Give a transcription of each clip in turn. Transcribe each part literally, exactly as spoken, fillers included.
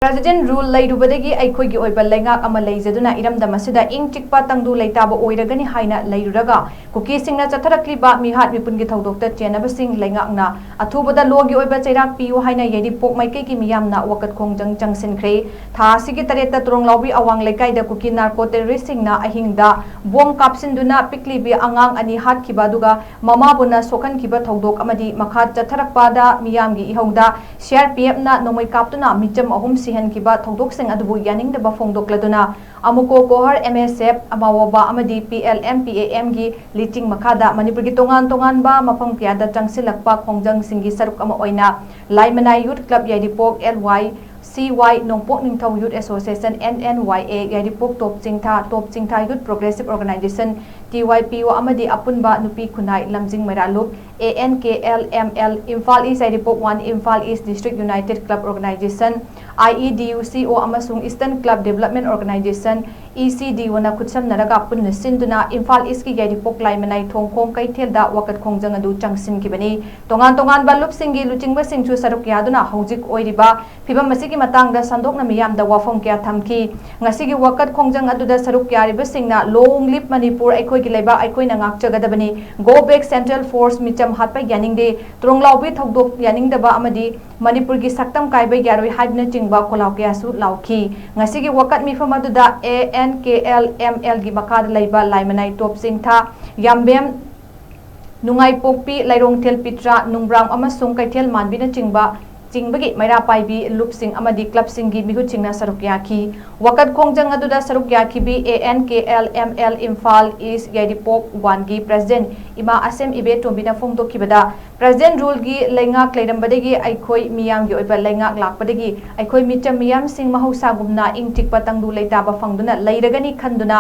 President Rule ꯂꯩꯔꯨꯕꯗꯒꯤ ꯑꯩꯈꯣꯏꯒꯤ ꯑꯣꯏꯕ ꯂꯩꯉꯥꯛ ꯑꯃ ꯂꯩꯖꯗꯨꯅ ꯏꯔꯝꯗꯝ ꯑꯁꯤꯗ ꯏꯪ ꯆꯤꯛꯄ ꯇꯪꯗꯨ ꯂꯩꯇꯥꯕ ꯑꯣꯏꯔꯒꯅꯤ ꯍꯥꯏꯅ ꯂꯩꯔꯨꯔꯒ ꯀꯨꯀꯤꯁꯤꯡꯅ ꯆꯠꯊꯔꯛꯂꯤꯕ ꯃꯤꯍꯥꯠ ꯃꯤꯄꯨꯟꯒꯤ ꯊꯧꯗꯣꯛꯇ ꯆꯦꯟꯅꯕꯁꯤꯡ ꯂꯩꯉꯥꯛꯅ ꯑꯊꯨꯕꯗ ꯂꯣꯒꯤ ꯑꯣꯏꯕ ꯆꯩꯔꯥꯛ ꯄꯤꯌꯨ ꯍꯥꯏꯅ ꯌꯥꯏꯔꯤꯄꯣꯛ ꯃꯥꯏꯀꯩꯒꯤ ꯃꯤꯌꯥꯝꯅ ꯋꯥꯀꯠ ꯈꯣꯡꯖꯪ ꯆꯪꯁꯤꯟꯈ꯭ꯔꯦ꯫ ꯊꯥ ꯑꯁꯤꯒꯤ ꯇꯔꯦꯠꯇ ꯇꯣꯔꯣꯡꯂꯥꯎꯕꯤ ꯑꯋꯥꯡ ꯂꯩꯀꯥꯏꯗ ꯀꯨꯀꯤ ꯅꯥꯔꯀꯣ ꯇꯦꯔꯣꯔꯤꯁꯁꯤꯡꯅ ꯑꯍꯤꯡꯗ ꯕꯣꯝ ꯀꯥꯞꯁꯤꯟꯗꯨꯅ ꯄꯤꯛꯂꯤꯕꯤ ꯑꯉꯥꯡ ꯑꯅꯤ ꯍꯥꯠꯈꯤꯕ ꯑꯗꯨꯒ ꯃꯃꯥꯕꯨꯅ ꯁꯣꯛꯍꯟꯈꯤꯕ ꯊꯧꯗꯣꯛ ꯑꯃꯗꯤ ꯃꯈꯥ ꯆꯠꯊꯔꯛꯄꯗ ꯃꯤꯌꯥꯝꯒꯤ ꯏꯍꯧꯗ ꯁꯤ ꯑꯥꯔ ꯄꯤ ꯑꯦꯐꯅ ꯅꯣꯡꯃꯩ ꯀꯥꯞꯇꯨꯅ ꯃꯤꯆꯝ ꯑꯍꯨꯝ ꯁꯤꯍꯟꯈꯤꯕ ꯊꯧꯗꯣꯛꯁꯤꯡ ꯑꯗꯨꯕꯨ ꯌꯥꯅꯤꯡꯗꯕ ꯐꯣꯡꯗꯣꯛꯂꯗꯨꯅ ꯑꯃꯨꯀꯣ ꯀꯣꯍꯔ, ꯑꯦꯝ ꯑꯦꯁ ꯑꯦꯐ, ꯑꯃꯥꯋꯣꯕꯥ ꯑꯃꯗꯤ ꯄꯤ ꯑꯦꯜ ꯑꯦꯝ ꯄꯤ ꯑꯦ ꯑꯦꯝꯒꯤ ꯂꯤꯆꯤꯡ ꯃꯈꯥꯗ ꯃꯅꯤꯄꯨꯔꯒꯤ ꯇꯣꯉꯥꯟ ꯇꯣꯉꯥꯟꯕ ꯃꯐꯝ ꯀꯌꯥꯗ ꯆꯪꯁꯤꯜꯂꯛꯄ ꯈꯣꯡꯖꯪꯁꯤꯡꯒꯤ ꯁꯔꯨꯛ ꯑꯃ ꯑꯣꯏꯅ ꯂꯥꯏꯃꯅꯥꯏ ꯌꯨꯠ ꯀ꯭ꯂꯕ ꯌꯥꯏꯔꯤꯄꯣꯛ, ꯑꯦꯜ ꯋꯥꯏ ꯁꯤ Y, Nongpok Ningthou youth association, N N Y A, Yairipok top Chingtha, top Chingtha youth progressive organisation, T Y P O, ꯑꯃꯗꯤ ꯑꯄꯨꯟꯕ ꯅꯨꯄꯤ ꯈꯨꯟꯅꯥꯏ ꯂꯝꯖꯤꯡ ꯃꯩꯔꯥ ꯂꯨꯞ, A N K L M L, Imphal east Yairipok one, Imphal east district united club organisation, I E D U C O, ꯑꯃꯁꯨꯡ eastern club development organisation, E C D ꯑꯣꯅ ꯈꯨꯠꯁꯝꯅꯔꯒ ꯄꯨꯟꯅ ꯁꯤꯟꯗꯨꯅ ꯏꯝꯐꯥꯜ ꯏꯁꯀꯤ ꯌꯥꯏꯔꯤꯄꯣꯛ ꯂꯥꯏꯃꯅꯥꯏ ꯊꯣꯡꯈꯣꯡ ꯀꯩꯊꯦꯜꯗ ꯋꯥꯀꯠ ꯈꯣꯡꯖꯪ ꯑꯗꯨ ꯆꯪꯁꯤꯟꯈꯤꯕꯅꯤ꯫ ꯇꯣꯉꯥꯟ ꯇꯣꯉꯥꯟꯕ ꯂꯨꯞꯁꯤꯡꯒꯤ ꯂꯨꯆꯤꯡꯕꯁꯤꯡꯁꯨ ꯁꯔꯨꯛ ꯌꯥꯗꯨꯅ ꯍꯧꯖꯤꯛ ꯑꯣꯏꯔꯤꯕ ꯐꯤꯕꯝ ꯑꯁꯤꯒꯤ ꯃꯇꯥꯡꯗ ꯁꯟꯗꯣꯛꯅ ꯃꯤꯌꯥꯝꯗ ꯋꯥꯐꯝ ꯀꯌꯥ ꯊꯝꯈꯤ꯫ ꯉꯁꯤꯒꯤ ꯋꯥꯀꯠ ꯈꯣꯡꯖꯪ ꯑꯗꯨꯗ ꯁꯔꯨꯛ ꯌꯥꯔꯤꯕꯁꯤꯡꯅ "Long live Manipur, ꯑꯩꯈꯣꯏꯒꯤ ꯂꯩꯕꯥꯛ ꯑꯩꯈꯣꯏꯅ ꯉꯥꯛꯆꯒꯗꯕꯅꯤ", "Go back central force", "ꯃꯤꯆꯝ ꯍꯥꯠꯄ ꯌꯥꯅꯤꯡꯗꯦ", "ꯇꯣꯔꯣꯡꯂꯥꯎꯕꯤ ꯊꯧꯗꯣꯛ ꯌꯥꯅꯤꯡꯗꯕ" ꯑꯃꯗꯤ "ꯃꯅꯤꯄꯨꯔꯒꯤ ꯁꯛꯇꯝ ꯀꯥꯏꯕ ꯌꯥꯔꯣꯏ" ꯍꯥꯏꯕꯅꯆꯤꯡꯕ ꯈꯣꯜꯂꯥꯎ ꯀꯌꯥꯁꯨ ꯂꯥꯎꯈꯤ꯫ ꯉꯁꯤꯒꯤ ꯋꯥꯀꯠ ꯃꯤꯐꯝ ꯑꯗꯨꯗ A N K L M ꯑꯦꯜꯒꯤ ꯃꯈꯥꯗ ꯂꯩꯕ ꯂꯥꯏꯃꯅꯥꯏ ꯇꯣꯞ ꯆꯤꯡꯊꯥ, ꯌꯥꯝꯕꯦꯝ, ꯅꯨꯡꯉꯥꯏꯄꯣꯛꯄꯤ, ꯂꯥꯏꯔꯣꯡꯊꯦꯜ ꯄꯤꯇ꯭ꯔꯥ, ꯅꯨꯡꯕ꯭ꯔꯥꯝ ꯑꯃꯁꯨꯡ ꯀꯩꯊꯦꯜ ꯃꯥꯟꯕꯤꯅꯆꯤꯡꯕ ꯆꯤꯡꯕꯒꯤ ꯃꯩꯔꯥ ꯄꯥꯏꯕꯤ ꯂꯨꯞꯁꯤꯡ ꯑꯃꯗꯤ ꯀ꯭ꯂꯕꯁꯤꯡꯒꯤ ꯃꯤꯍꯨꯠꯁꯤꯡꯅ ꯁꯔꯨꯛ ꯌꯥꯈꯤ꯫ ꯋꯥꯀꯠ ꯈꯣꯡꯖꯪ ꯑꯗꯨꯗ ꯁꯔꯨꯛ ꯌꯥꯈꯤꯕꯤ A N K L M L Imphal east Yairipok ꯋꯥꯟꯒꯤ ꯄ꯭ꯔꯦꯁꯤꯗꯦꯟꯠ ꯏꯃꯥ ꯑꯁꯦꯝ ꯏꯕꯦꯇꯣꯝꯕꯤꯅ ꯐꯣꯡꯗꯣꯛꯈꯤꯕꯗ, "ꯄ꯭ꯔꯦꯁꯤꯗꯦꯟꯠ ꯔꯨꯜꯒꯤ ꯂꯩꯉꯥꯛ ꯂꯩꯔꯝꯕꯗꯒꯤ ꯑꯩꯈꯣꯏ ꯃꯤꯌꯥꯝꯒꯤ ꯑꯣꯏꯕ ꯂꯩꯉꯥꯛ ꯂꯥꯛꯄꯗꯒꯤ ꯑꯩꯈꯣꯏ ꯃꯤꯆꯝ ꯃꯤꯌꯥꯝꯁꯤꯡ ꯃꯍꯧꯁꯥꯒꯨꯝꯅ ꯏꯪ ꯆꯤꯛꯄ ꯇꯪꯗꯨ ꯂꯩꯇꯥꯕ ꯐꯪꯗꯨꯅ ꯂꯩꯔꯒꯅꯤ ꯈꯟꯗꯨꯅ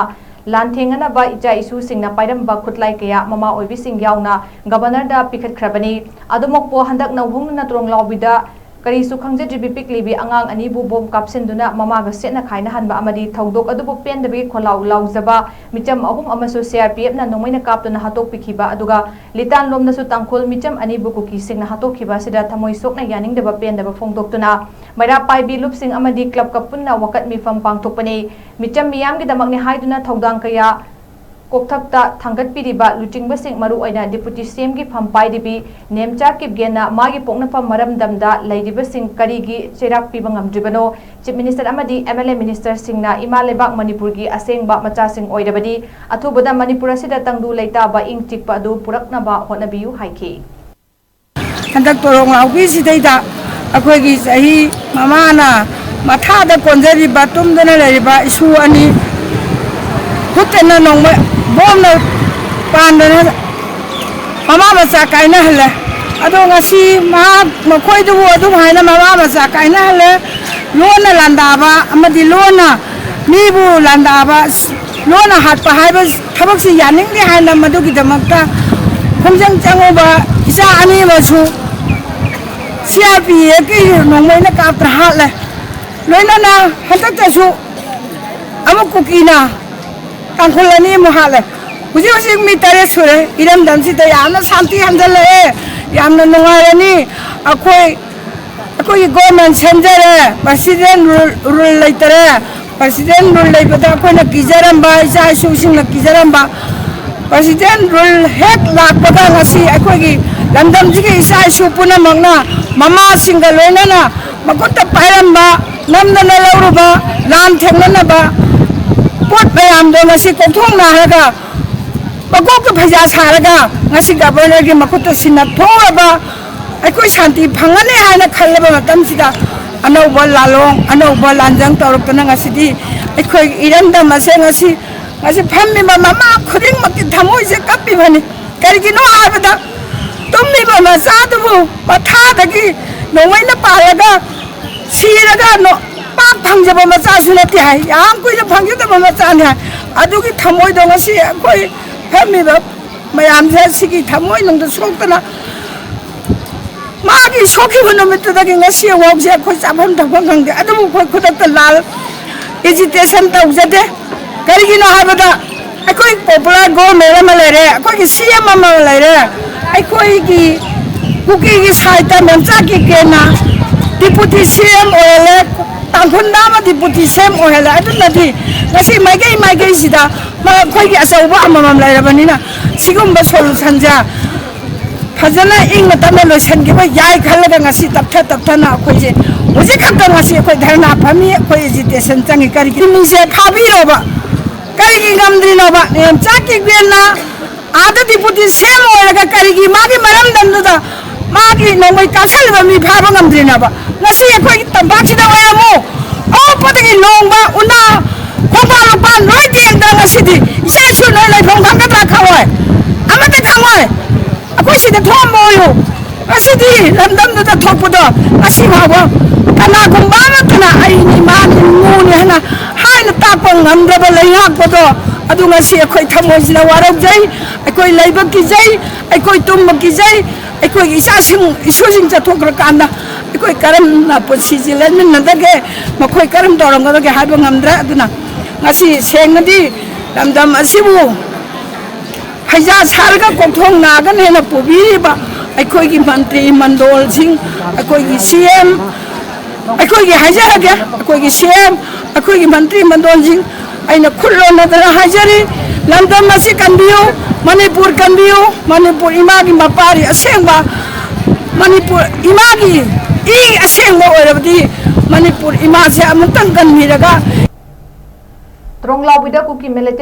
ꯂꯥꯟꯊꯦꯡꯅꯅꯕ ꯏꯆꯥ ꯏꯁꯨꯁꯤꯡꯅ ꯄꯥꯏꯔꯝꯕ ꯈꯨꯠꯂꯥꯏ ꯀꯌꯥ ꯃꯃꯥ ꯑꯣꯏꯕꯤꯁꯤꯡ ꯌꯥꯎꯅ ꯒꯕꯔꯅꯔꯗ ꯄꯤꯈꯠꯈ꯭ꯔꯕꯅꯤ꯫ ꯑꯗꯨꯃꯛꯄꯨ ꯍꯟꯗꯛ ꯅꯧꯍꯧꯅꯅ ꯇꯣꯔꯣꯡꯂꯥꯎꯕꯤꯗ ꯀꯔꯤꯁꯨ ꯈꯪꯖꯗ꯭ꯔꯤꯕꯤ ꯄꯤꯛꯂꯤꯕꯤ ꯑꯉꯥꯡ ꯑꯅꯤꯕꯨ ꯕꯣꯝ ꯀꯥꯞꯁꯤꯟꯗꯨꯅ ꯃꯃꯥꯒ ꯁꯦꯠꯅ ꯈꯥꯏꯅꯍꯟꯕ ꯑꯃꯗꯤ ꯊꯧꯗꯣꯛ ꯑꯗꯨꯕꯨ ꯄꯦꯟꯗꯕꯒꯤ ꯈꯣꯜꯂꯥꯎ ꯂꯥꯎꯖꯕ ꯃꯤꯆꯝ ꯑꯍꯨꯝ ꯑꯃꯁꯨ ꯁꯤ ꯑꯥꯔ ꯄꯤ ꯑꯦꯐꯅ ꯅꯣꯡꯃꯩꯅ ꯀꯥꯞꯇꯨꯅ ꯍꯥꯠꯇꯣꯛꯄꯤꯈꯤꯕ, ꯑꯗꯨꯒ ꯂꯤꯇꯥꯟꯂꯣꯝꯗꯁꯨ ꯇꯥꯡꯈꯨꯜ ꯃꯤꯆꯝ ꯑꯅꯤꯕꯨ ꯀꯨꯀꯤꯁꯤꯡꯅ ꯍꯥꯠꯇꯣꯛꯈꯤꯕ ꯑꯁꯤꯗ ꯊꯃꯣꯏ ꯁꯣꯛꯅ ꯌꯥꯅꯤꯡꯗꯕ ꯄꯦꯟꯗꯕ ꯐꯣꯡꯗꯣꯛꯇꯨꯅ ꯃꯩꯔꯥ ꯄꯥꯏꯕꯤ ꯂꯨꯞꯁꯤꯡ ꯑꯃꯗꯤ ꯀ꯭ꯂꯕꯀ ꯄꯨꯟꯅ ꯋꯥꯀꯠ ꯃꯤꯐꯝ ꯄꯥꯡꯊꯣꯛꯄꯅꯤ꯫ ꯃꯤꯆꯝ ꯃꯤꯌꯥꯝꯒꯤꯗꯃꯛꯅꯤ ꯍꯥꯏꯗꯨꯅ ꯊꯧꯗꯥꯡ ꯀꯌꯥ ꯀꯣꯛꯊꯛꯇ ꯊꯥꯡꯒꯠꯄꯤꯔꯤꯕ ꯂꯨꯆꯤꯡꯕꯁꯤꯡ, ꯃꯔꯨꯑꯣꯏꯅ ꯗꯤꯄꯨꯇꯤ ꯁꯤ ꯑꯦꯝꯒꯤ ꯐꯝ ꯄꯥꯏꯔꯤꯕꯤ ꯅꯦꯝꯆꯥ ꯀꯤꯞꯒꯦꯟꯅ ꯃꯥꯒꯤ ꯄꯣꯛꯅꯐꯝ ꯃꯔꯝꯗꯝꯗ ꯂꯩꯔꯤꯕꯁꯤꯡ ꯀꯔꯤꯒꯤ ꯆꯩꯔꯥꯛ ꯄꯤꯕ ꯉꯝꯗ꯭ꯔꯤꯕꯅꯣ? ꯆꯤꯐ ꯃꯤꯅꯤꯁꯇꯔ ꯑꯃꯗꯤ ꯑꯦꯝ ꯑꯦꯜ ꯑꯦ ꯃꯤꯅꯤꯁꯇꯔꯁꯤꯡꯅ ꯏꯃꯥ ꯂꯩꯕꯥꯛ ꯃꯅꯤꯄꯨꯔꯒꯤ ꯑꯁꯦꯡꯕ ꯃꯆꯥꯁꯤꯡ ꯑꯣꯏꯔꯕꯗꯤ ꯑꯊꯨꯕꯗ ꯃꯅꯤꯄꯨꯔ ꯑꯁꯤꯗ ꯇꯪꯗꯨ ꯂꯩꯇꯥꯕ ꯏꯪ ꯆꯤꯛꯄ ꯑꯗꯨ ꯄꯨꯔꯛꯅꯕ ꯍꯣꯠꯅꯕꯤꯌꯨ ꯍꯥꯏꯈꯤ꯫ ꯍꯟꯗꯛ ꯇꯣꯔꯣꯡ ꯂꯥꯎꯕꯤꯁꯤꯗꯩꯗ ꯑꯩꯈꯣꯏꯒꯤ ꯆꯍꯤ ꯃꯃꯥꯅ ꯃꯊꯥꯗ ꯀꯣꯟꯖꯔꯤꯕ, ꯇꯨꯝꯗꯅ ꯂꯩꯔꯤꯕ ꯏꯁꯨ ꯑꯅꯤ ꯍꯨꯠꯇꯅ ꯅꯣꯡꯃ ꯕꯣꯝꯅ ꯄꯥꯟꯗꯅ ꯃꯃꯥ ꯃꯆꯥ ꯀꯥꯏꯅꯍꯜꯂꯦ꯫ ꯑꯗꯣ ꯉꯁꯤ ꯃꯍꯥꯛ, ꯃꯈꯣꯏꯗꯨꯕꯨ ꯑꯗꯨꯝ ꯍꯥꯏꯅ ꯃꯃꯥ ꯃꯆꯥ ꯀꯥꯏꯅꯍꯜꯂꯦ꯫ ꯂꯣꯟꯅ ꯂꯥꯟꯗꯥꯕ ꯑꯃꯗꯤ ꯂꯣꯟꯅ ꯃꯤꯕꯨ ꯂꯥꯟꯗꯥꯕ, ꯂꯣꯟꯅ ꯍꯥꯠꯄ ꯍꯥꯏꯕ ꯊꯕꯛꯁꯤ ꯌꯥꯅꯤꯡꯗꯦ ꯍꯥꯏꯅ ꯃꯗꯨꯒꯤꯗꯃꯛꯇ ꯈꯣꯡꯖꯪ ꯆꯪꯉꯨꯕ ꯏꯆꯥ ꯑꯅꯤ ꯑꯃꯁꯨ ꯁꯤ ꯑꯥꯔ ꯄꯤ ꯑꯦꯐꯀꯤ ꯅꯣꯡꯃꯩꯅ ꯀꯥꯞꯇ ꯍꯥꯠꯂꯦ꯫ ꯂꯣꯏꯅꯅ ꯍꯟꯗꯛꯇꯁꯨ ꯑꯃꯨꯛ ꯀꯨꯀꯤꯅ ꯇꯥꯡꯈꯨꯜ ꯑꯅꯤ ꯑꯃꯨꯛ ꯍꯥꯠꯂꯦ꯫ ꯍꯧꯖꯤꯛ ꯍꯧꯖꯤꯛ ꯃꯤ ꯇꯔꯦꯠ ꯁꯨꯔꯦ꯫ ꯏꯔꯝꯗꯝꯁꯤꯗ ꯌꯥꯝꯅ ꯁꯥꯟꯇꯤ ꯍꯟꯖꯜꯂꯛꯑꯦ, ꯌꯥꯝꯅ ꯅꯨꯡꯉꯥꯏꯔꯅꯤ꯫ ꯑꯩꯈꯣꯏ, ꯑꯩꯈꯣꯏꯒꯤ ꯒꯣꯔꯃꯦꯟ ꯁꯦꯝꯖꯔꯦ, ꯄ꯭ꯔꯁꯤꯗꯦꯟ ꯔꯨꯜ, ꯔꯨꯜ ꯂꯩꯇꯔꯦ꯫ ꯄ꯭ꯔꯁꯤꯗꯦꯟ ꯔꯨꯜ ꯂꯩꯕꯗ ꯑꯩꯈꯣꯏꯅ ꯀꯤꯖꯔꯝꯕ, ꯏꯆꯥ ꯏꯁꯨꯁꯤꯡꯅ ꯀꯤꯖꯔꯝꯕ, ꯄ꯭ꯔꯁꯤꯗꯦꯟ ꯔꯨꯜ ꯍꯦꯛ ꯂꯥꯛꯄꯒ ꯉꯁꯤ ꯑꯩꯈꯣꯏꯒꯤ ꯂꯝꯗꯝꯁꯤꯒꯤ ꯏꯆꯥ ꯏꯁꯨ ꯄꯨꯝꯅꯃꯛꯅ ꯃꯃꯥꯁꯤꯡꯒ ꯂꯣꯏꯅꯅ ꯃꯈꯨꯠꯇ ꯄꯥꯏꯔꯝꯕ, ꯅꯝꯗꯅ ꯂꯧꯔꯨꯕ, ꯂꯥꯟ ꯊꯦꯡꯅꯅꯕ ꯄꯣꯠ ꯃꯌꯥꯝꯗꯣ ꯉꯁꯤ ꯀꯣꯛꯊꯣꯡꯅ ꯍꯥꯏꯔꯒ ꯃꯀꯣꯛꯇ ꯐꯩꯖꯥ ꯁꯥꯔꯒ ꯉꯁꯤ ꯒꯕꯔꯅꯔꯒꯤ ꯃꯈꯨꯠꯇ ꯁꯤꯟꯅ ꯊꯣꯛꯂꯕ ꯑꯩꯈꯣꯏ ꯁꯥꯟꯇꯤ ꯐꯪꯒꯅꯤ ꯍꯥꯏꯅ ꯈꯜꯂꯕ ꯃꯇꯝꯁꯤꯗ ꯑꯅꯧꯕ ꯂꯥꯂꯣꯡ, ꯑꯅꯧꯕ ꯂꯥꯟꯖꯪ ꯇꯧꯔꯛꯇꯅ ꯉꯁꯤꯗꯤ ꯑꯩꯈꯣꯏ ꯏꯔꯝꯗꯝ ꯑꯁꯦ ꯉꯁꯤ, ꯉꯁꯤ ꯐꯝꯃꯤꯕ ꯃꯃꯥ ꯈꯨꯗꯤꯡꯃꯛꯀꯤ ꯊꯃꯣꯏꯁꯦ ꯀꯞꯄꯤꯕꯅꯤ꯫ ꯀꯔꯤꯒꯤꯅꯣ ꯍꯥꯏꯕꯗ ꯇꯨꯝꯃꯤꯕ ꯃꯆꯥꯗꯨꯕꯨ ꯃꯊꯥꯗꯒꯤ ꯅꯣꯡꯃꯩꯅ ꯄꯥꯜꯂꯒ ꯁꯤꯔꯒ ꯅꯣ-, ꯄꯥꯛ ꯐꯪꯖꯕ ꯃꯆꯥꯁꯨ ꯅꯠꯇꯦ ꯍꯥꯏ, ꯌꯥꯝ ꯀꯨꯏꯅ ꯐꯪꯖꯗꯕ ꯃꯆꯥꯅꯤ ꯍꯥꯏ꯫ ꯑꯗꯨꯒꯤ ꯊꯃꯣꯏꯗꯣ ꯉꯁꯤ ꯑꯩꯈꯣꯏ ꯐꯝꯃꯤꯕ ꯃꯌꯥꯝꯁꯦ ꯁꯤꯒꯤ ꯊꯃꯣꯏꯅꯨꯡꯗ ꯁꯣꯛꯇꯅ ꯃꯥꯒꯤ ꯁꯣꯛꯈꯤꯕ ꯅꯨꯃꯤꯠꯇꯨꯗꯒꯤ ꯉꯁꯤ ꯐꯥꯎꯁꯦ ꯑꯩꯈꯣꯏ ꯆꯥꯐꯝ ꯊꯛꯐꯝ ꯈꯪꯗꯦ꯫ ꯑꯗꯨꯕꯨ ꯑꯩꯈꯣꯏ ꯈꯨꯗꯛꯇ ꯂꯥꯜ ꯑꯦꯖꯤꯇꯦꯁꯟ ꯇꯧꯖꯗꯦ꯫ ꯀꯔꯤꯒꯤꯅꯣ ꯍꯥꯏꯕꯗ ꯑꯩꯈꯣꯏ ꯄꯣꯄꯨꯂꯔ ꯒꯣꯚꯔꯟꯃꯦꯟ ꯑꯃ ꯂꯩꯔꯦ, ꯑꯩꯈꯣꯏꯒꯤ ꯁꯤ ꯑꯦꯝ ꯑꯃ ꯂꯩꯔꯦ, ꯑꯩꯈꯣꯏꯒꯤ ꯀꯨꯀꯤꯒꯤ ꯁꯥꯏꯠꯇ ꯃꯦꯝꯆꯥ ꯀꯤꯀꯦꯟꯅ ꯗꯤꯄꯨꯇꯤ ꯁꯤ ꯑꯦꯝ ꯑꯣꯏꯍꯜꯂꯦ, ꯇꯥꯡꯈꯨꯜꯗ ꯑꯃ ꯗꯤꯄꯨꯇꯤ ꯁꯤ ꯑꯦꯝ ꯑꯣꯏꯍꯜꯂꯦ꯫ ꯑꯗꯨꯅꯗꯤ ꯉꯁꯤ ꯃꯥꯏꯀꯩ ꯃꯥꯏꯀꯩꯁꯤꯗ ꯃꯈꯣꯏꯒꯤ ꯑꯆꯧꯕ ꯑꯃꯃꯝ ꯂꯩꯔꯕꯅꯤꯅ ꯁꯤꯒꯨꯝꯕ ꯁꯣꯂꯨꯁꯟꯁꯦ ꯐꯖꯅ ꯏꯪꯅ ꯇꯞꯅ ꯂꯣꯏꯁꯤꯟꯈꯤꯕ ꯌꯥꯏ ꯈꯜꯂꯒ ꯉꯁꯤ ꯇꯞꯊ ꯇꯞꯊꯅ ꯑꯩꯈꯣꯏꯁꯦ ꯍꯧꯖꯤꯛ ꯈꯛꯇ ꯉꯁꯤ ꯑꯩꯈꯣꯏ ꯙꯔꯅꯥ ꯐꯝꯃꯤ, ꯑꯩꯈꯣꯏ ꯑꯦꯖꯤꯇꯦꯁꯟ ꯆꯪꯉꯤ꯫ ꯀꯔꯤꯒꯤ ꯃꯤꯁꯦ ꯐꯥꯕꯤꯔꯣꯕ? ꯀꯔꯤꯒꯤ ꯉꯝꯗ꯭ꯔꯤꯅꯣꯕ? ꯃꯦꯝꯆꯥ ꯀꯤꯛꯕꯦꯟꯅ ꯑꯥꯗ ꯗꯤꯄꯨꯇꯤ ꯁꯤ ꯑꯦꯝ ꯑꯣꯏꯔꯒ ꯀꯔꯤꯒꯤ ꯃꯥꯒꯤ ꯃꯔꯝꯗꯝꯗꯨꯗ ꯃꯥꯒꯤ ꯅꯣꯡꯃꯩ ꯀꯥꯞꯁꯤꯜꯂꯤꯕ ꯃꯤ ꯐꯥꯕ ꯉꯝꯗ꯭ꯔꯤꯅꯣꯕ? ꯉꯁꯤ ꯑꯩꯈꯣꯏꯒꯤ ꯇꯝꯄꯥꯛꯁꯤꯗ ꯑꯣꯏꯔꯝꯃꯨ, ꯑꯋꯥꯡꯄꯗꯒꯤ ꯂꯣꯡꯕ ꯎꯅꯥ, ꯈꯣꯡꯕꯥꯟ ꯂꯨꯄꯥꯟ ꯂꯣꯏ ꯇꯦꯡꯗꯅ ꯉꯁꯤꯗꯤ ꯏꯆꯥ ꯏꯁꯨ ꯅꯣꯏ ꯂꯩꯐꯝ ꯈꯪꯒꯗ꯭ꯔꯥ? ꯈꯪꯉꯣꯏ, ꯑꯃꯠꯇ ꯈꯪꯉꯣꯏ꯫ ꯑꯩꯈꯣꯏ ꯁꯤꯗ ꯊꯣꯛꯑꯝꯕ ꯑꯣꯏꯌꯨ꯫ ꯉꯁꯤꯗꯤ ꯂꯝꯗꯝꯗꯨꯗ ꯊꯣꯛꯄꯗꯣ ꯉꯁꯤ ꯐꯥꯎꯕ ꯀꯅꯥꯒꯨꯝꯕ ꯑꯃꯠꯇꯅ ꯑꯩꯅꯤ, ꯃꯥꯅꯤ, ꯅꯨꯡꯅꯤ ꯍꯥꯏꯅ ꯍꯥꯏꯅ ꯇꯥꯛꯄ ꯉꯝꯗ꯭ꯔꯕ ꯂꯩꯉꯥꯛꯄꯗꯣ, ꯑꯗꯨ ꯉꯁꯤ ꯑꯩꯈꯣꯏ ꯊꯃꯣꯏꯁꯤꯅ ꯋꯥꯔꯧꯖꯩ, ꯑꯩꯈꯣꯏ ꯂꯩꯕ ꯀꯤꯖꯩ, ꯑꯩꯈꯣꯏ ꯇꯨꯝꯕ ꯀꯤꯖꯩ꯫ ꯑꯩꯈꯣꯏꯒꯤ ꯏꯆꯥꯁꯤꯡ ꯏꯁꯨꯁꯤꯡ ꯆꯠꯊꯣꯛꯈ꯭ꯔꯀꯥꯟꯗ ꯑꯩꯈꯣꯏ ꯀꯔꯝꯅ ꯄꯨꯟꯁꯤꯁꯤ ꯂꯦꯟꯃꯤꯟꯅꯗꯒꯦ? ꯃꯈꯣꯏ ꯀꯔꯝ ꯇꯧꯔꯝꯒꯗꯒꯦ ꯍꯥꯏꯕ ꯉꯝꯗ꯭ꯔꯦ꯫ ꯑꯗꯨꯅ ꯉꯁꯤ ꯁꯦꯡꯅꯗꯤ ꯂꯝꯗꯝ ꯑꯁꯤꯕꯨ ꯐꯩꯖꯥ ꯁꯥꯔꯒ ꯀꯣꯛꯊꯣꯡ ꯅꯥꯒꯅꯦꯅ ꯄꯨꯕꯤꯔꯤꯕ ꯑꯩꯈꯣꯏꯒꯤ ꯃꯟꯇ꯭ꯔꯤ ꯃꯟꯗꯣꯜꯁꯤꯡ, ꯑꯩꯈꯣꯏꯒꯤ ꯁꯤ ꯑꯦꯝ, ꯑꯩꯈꯣꯏꯒꯤ ꯍꯥꯏꯖꯔꯒꯦ, ꯑꯩꯈꯣꯏꯒꯤ ꯁꯤ ꯑꯦꯝ, ꯑꯩꯈꯣꯏꯒꯤ ꯃꯟꯇ꯭ꯔꯤ ꯃꯟꯗꯣꯜꯁꯤꯡ, ꯑꯩꯅ ꯈꯨꯠ ꯂꯣꯟꯅꯗꯅ ꯍꯥꯏꯖꯔꯤ, ꯂꯝꯗꯝ ꯑꯁꯤ ꯀꯟꯕꯤꯌꯨ, ꯃꯅꯤꯄꯨꯔ ꯀꯟꯕꯤꯌꯨ, ꯃꯅꯤꯄꯨꯔ ꯏꯃꯥꯒꯤ ꯃꯄꯥꯔꯤ ꯑꯁꯦꯡꯕ, ꯃꯅꯤꯄꯨꯔ ꯏꯃꯥꯒꯤ ꯏ ꯑꯁꯦꯡꯕ ꯑꯣꯏꯔꯕꯗꯤ ꯃꯅꯤꯄꯨꯔ ꯏꯃꯥꯁꯦ ꯑꯃꯨꯛꯇꯪ ꯀꯟꯕꯤꯔꯒ ꯇ꯭ꯔꯣꯡꯂꯥꯎꯕꯤꯗ ꯀꯨꯀꯤ ꯃꯤꯂꯤꯇꯦꯟ